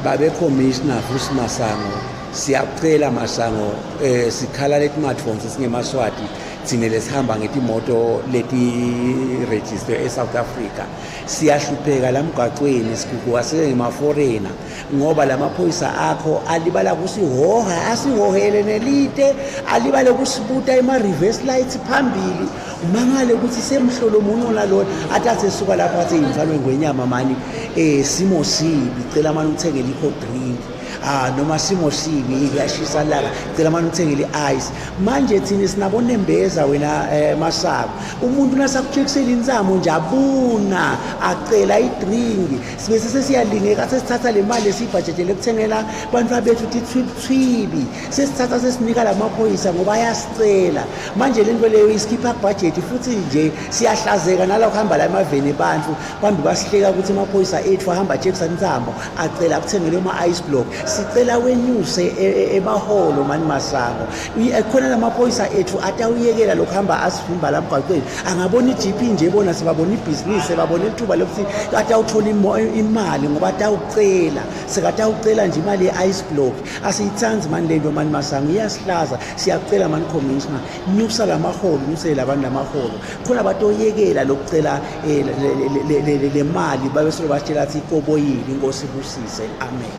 Babe Commissioner Vusi Masango, siyakucela Masango, sikhala letimadvonsi singemaswati thine lesihamba ngetimoto leti-register e-South Africa. Siyahlupheka la mgwacweni, siguguka sengema-foreigner ngoba lamaphoyisa akho alibala kusihoha, asihohele nelite, alibale kusibuta ema-reverse lights phambili. Umangale ukuthi semhlolo munye nalona athi esuka lapho athi imfana wengwenyama mani, simo sibi, cela mani uthengele i-cold drink. Noma simo sibi, kuyashisa laka, cela mani uthengele i-ice. Manje thina sinabonembeza wena, Masango. Umuntu nasakutshekisela insamo nje abuna acela i-drink, sibe sesiyalingeka, sesithatha le mali esiyibhajetele ekuthengela bantu bethu tithwibithwibi, sesithatha sesinika lamaphoyisa ngoba ayasicela. Manje le nto leyo isikhipha kubhajethi, futhi nje siyahlazeka nala kuhamba la emaveni ebantfu bambi basihleka ukuthi amaphoyisa ethu ahamba atshekisa insambo acela kuthengelwe ama-ice block. Sicela wenyuse emaholo mani Masango. Khona lamaphoyisa ethu atawuyekela lokuhamba asivimba la mgwaqweni, angabona i-GP nje bona sebabona ibhizinisi, sebabona ithuba lokuthi atawuthola imali ngoba atawucela, sekatawucela nje imali ye-ice block. Asiyithandi mani lento mani Masango, iyasihlaza. Siyacela mani Commissioner, nyusa lamaholo, nyusele labantu lamaholo khona batoyekela lokucela le mali, babe solo batshela athi ikoboyile. Inkosi ibusise, amen.